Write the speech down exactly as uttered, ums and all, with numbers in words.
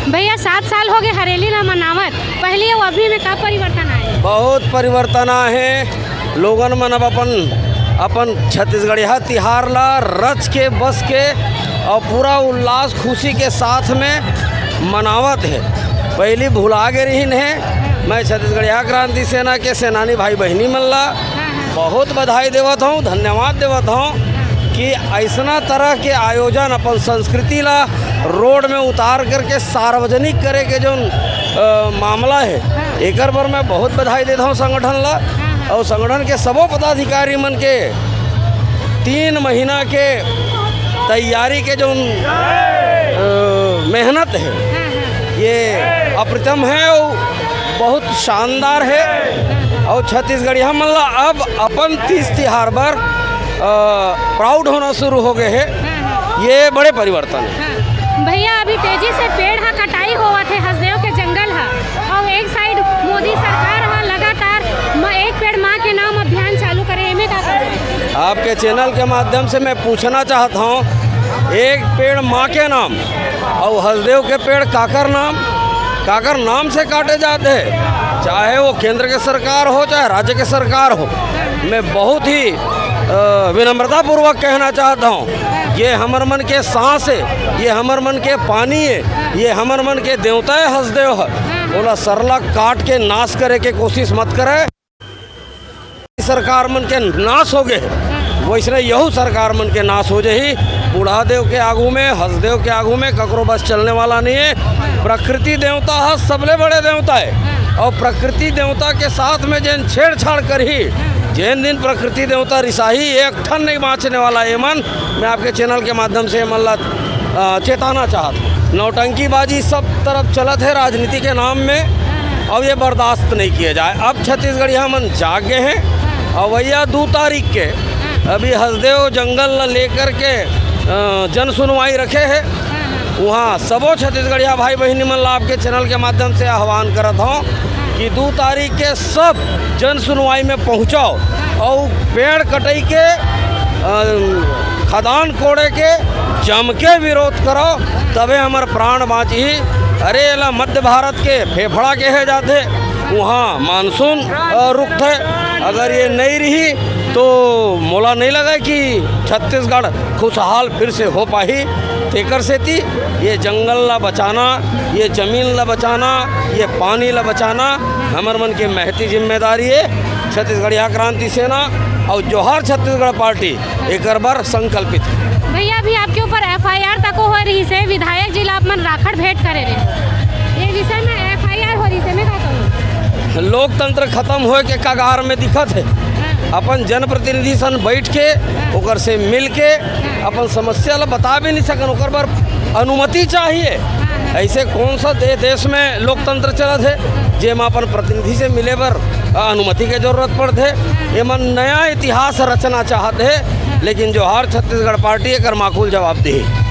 भैया, सात साल हो गए हरेली ला मनावत, पहली अउ अभी में का परिवर्तन आए? बहुत परिवर्तन आए हे। लोगन मन अब अपन, अपन छत्तीसगढ़िया तिहार ला रच के, बस के अउ पूरा उल्लास खुशी के साथ में मनावत हे। पहली भुला गे रहिन हे। मैं छत्तीसगढ़िया क्रांति सेना के सेनानी भाई बहिनी मन ला बहुत बधाई देवत हूँ, धन्यवाद देवत हूँ कि ऐसना तरह के आयोजन, अपन संस्कृति ला रोड में उतार करके सार्वजनिक करे के जौन, अ, मामला हे, एकर बर मैं बहुत बधाई देत हूँ संगठन ला। अउ संगठन के सबो पदाधिकारी मन के तीन महीना के तैयारी के जौन, अ, मेहनत हे, ये अप्रतिम हे अउ बहुत शानदार हे। अउ छत्तीसगढ़िया मन ला अब अपन तीज तिहार बर, अ, proud होना शुरू हो गए हे। ये बड़े परिवर्तन हे। हाँ। भैया, अभी तेजी से पेड़ हा कटाई होवत हे हसदेव के जंगल हा, अउ एक side मोदी सरकार हा लगातार म-, एक पेड़ माँ के नाम अभियान चालू करे, एमे का कहना हे? आपके channel के माध्यम से मैं पूछना चाहत हूँ, एक पेड़ माँ के नाम अउ हसदेव के पेड़ काकर नाम, काकर नाम से काटे जात हे, चाहे वो केंद्र के सरकार हो, चाहे राज्य के सरकार हो। मैं बहुत ही, अ, विनम्रतापूर्वक कहना चाहता हूँ, ये हमर मन के सांस हे, ये हमर मन के पानी हे, ये हमर मन के देवता हे हसदेव ह। ओला सरला काट के नाश करे के कोशिश मत करे। सरकार मन के नाश हो गए हे, वैसने यहू सरकार मन के नाश हो जाही। बूढ़ा देव के आगू में, हसदेव के आगू में ककरो बस चलने वाला नहीं हे। प्रकृति देवता ह सबले बड़े देवता हे, अउ प्रकृति देवता के साथ में जेन छेड़छाड़ करही, जेन दिन प्रकृति देवता रिसाही, एक ठन नहीं बाँचने वाला। एमन, मैं आपके channel के माध्यम से एमन ला, अ, चेताना चाहत हूँ। नौटंकीबाजी सब तरफ चलत हे राजनीति के नाम में, अब ये बर्दाश्त नहीं किया जाए। अब छत्तीसगढ़िया मन जाग गए हे। अउ भैया, दू तारीख के अभी हसदेव जंगल ला लेकर के, अ, जन सुनवाई रखे हे। उहाँ सबो छत्तीसगढ़िया भाई बहिनी मन ला आपके channel के माध्यम से आह्वान करत हूँ कि दू तारीख के सब जन सुनवाई में पहुँचव अउ पेड़ कटई के, अ, खदान कोड़े के जम के विरोध करव, तभे हमर प्राण बाँचही। अरे, एला मध्य भारत के फेफड़ा कहे जाथे, उहाँ मानसून, अ, रुकथे। अगर ये नहीं रही तो मोला नहीं लगे कि छत्तीसगढ़ खुशहाल फिर से हो पाही। तेकर सेती ये जंगल ला बचाना, ये जमीन ला बचाना, ये पानी ला बचाना हमर मन के महती जिम्मेदारी हे। छत्तीसगढ़िया क्रांति सेना अउ जोहार छत्तीसगढ़ पार्टी एकर बर संकल्पित हे। भैया, अभी आपके ऊपर F I R तको होए रहिस हे, विधायक जी ला आप मन राखड़ भेंट करे रहे, ये विषय में F I R हो रहिस हे, मैं का कहूँ? लोकतंत्र खत्म होए के कगार में दिखत हे। हाँ। अपन जनप्रतिनिधि सन बैठ के, हाँ। ओकर से मिल के, हाँ। अपन समस्या ला बता भी नहीं सकन, ओकर बर अनुमति चाहिए। हाँ, हाँ। ऐसे कौन सा दे-, देश में लोकतंत्र चलत हे, जेमा अपन प्रतिनिधि से मिले बर, अ, अनुमति के जरूरत पड़थे? हाँ। एमन नया इतिहास रचना चाहत हे, हाँ। लेकिन जोहार छत्तीसगढ़ पार्टी एकर माकूल जवाब देही।